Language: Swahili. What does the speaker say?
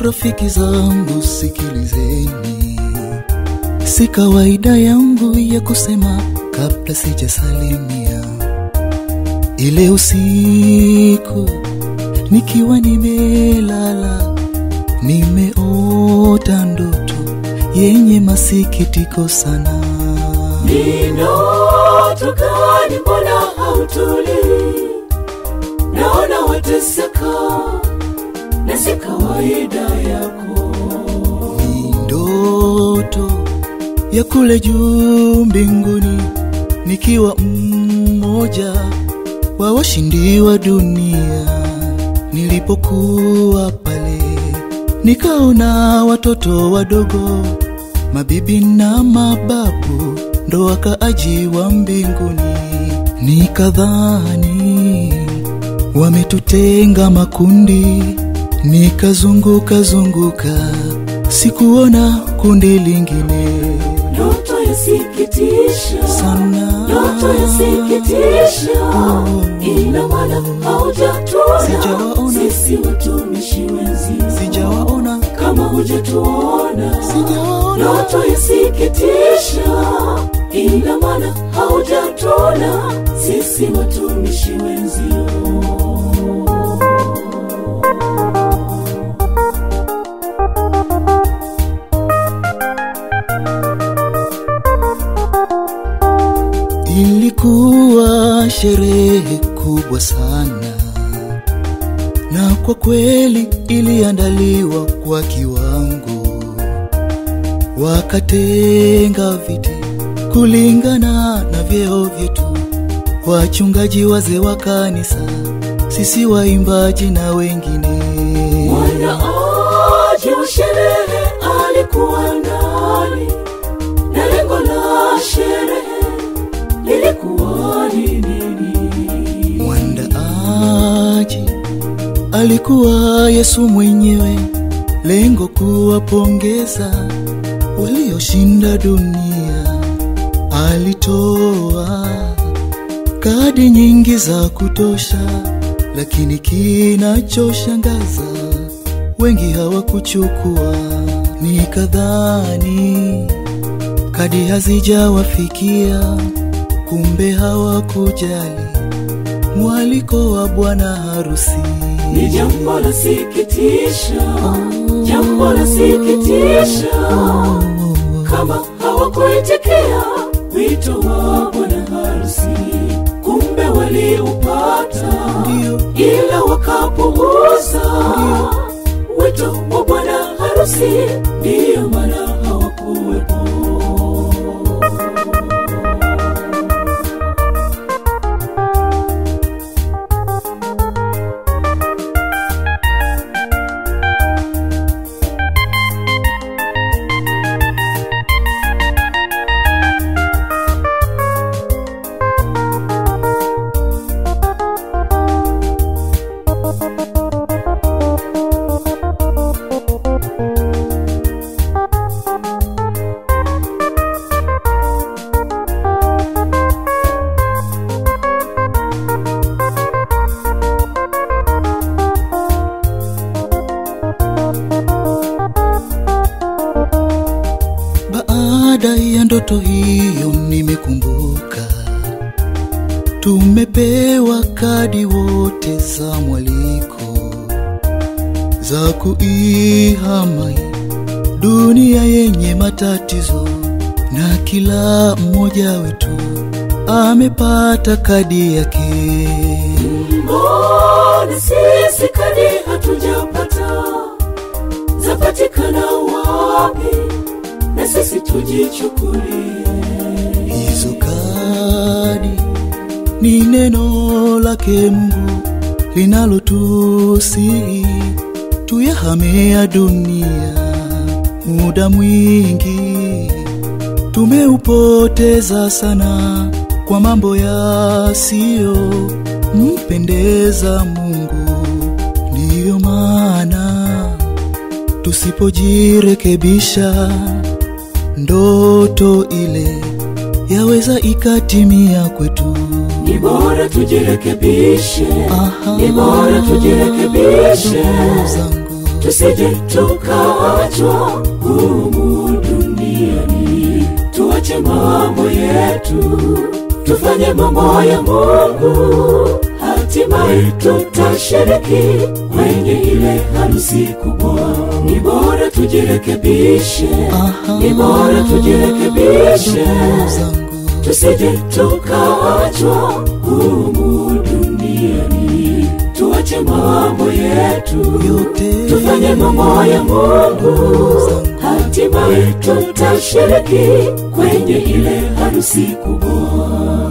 Rafiki zangu sikilizeni, si kawaida yangu ya kusema kabla sijasalimia. Ile usiku nikiwa nimelala, nimeota ndoto yenye masikitiko sana. Ni ndoto gani mbona hautulii? Naona wateseka na si kawaida yako. Ni ndoto ya kule juu mbinguni, nikiwa mmoja wa washindi wa dunia. Nilipokuwa pale nikaona watoto wadogo, mabibi na mababu, ndo wakaaji wa mbinguni. Nikadhani wametutenga makundi, nikazunguka zunguka, sikuona kundi lingine. Ndoto yasikitisha sana, ndoto yasikitisha, ina maana haujatuona sisi watumishi wenzio. Sijawaona kama hujatuona, sijawaona. Ndoto yasikitisha, ina maana haujatuona sisi watumishi wenzio. Ilikuwa sherehe kubwa sana, na kwa kweli iliandaliwa kwa kiwango. Wakatenga viti kulingana na vyeo vyetu, wachungaji, wazee wa kanisa, sisi waimbaji na wengine. Mwandaaji wa sherehe alikuwa nani, na lengo la sherehe lilikuwa ni nini? Mwandaaji alikuwa Yesu mwenyewe, lengo kuwapongeza walioshinda dunia. Alitoa kadi nyingi za kutosha, lakini kinachoshangaza wengi hawakuchukua. Nikadhani kadi hazijawafikia, kumbe hawakujali mwaliko wa bwana harusi. Ni jambo la sikitisha, jambo la sikitisha, kama hawakuitikia wito wa bwana harusi. Kumbe waliupata, ila wakapuuza wito wa bwana harusi, ndiyo maana hawakuwepo. Baada ya ndoto hiyo nimekumbuka, tumepewa kadi wote za mwaliko za kuihama dunia yenye matatizo, na kila mmoja wetu amepata kadi yake. Mbona sisi kadi hatujapata? Zapatikana wapi na sisi tujichukulie? Hizo kadi ni neno lake Mungu linalotusihi tuyahamea dunia. Muda mwingi tumeupoteza sana kwa mambo yasiyo mpendeza Mungu. Ndiyo maana tusipojirekebisha, ndoto ile yaweza ikatimia kwetu. Ni bora tujirekebishe, ni bora tujirekebishe, tusije tukaachwa humu duniani. Tuache mambo yetu, tufanye mambo ya Mungu, hatimaye tutashiriki kwenye ile harusi kubwa. Ni bora tujirekebishe, ni bora tujirekebishe, tusije tukaachwa humu duniani. Tuache mambo yetu, tufanye mambo ya Mungu, hatimaye tutashiriki kwenye ile harusi kubwa.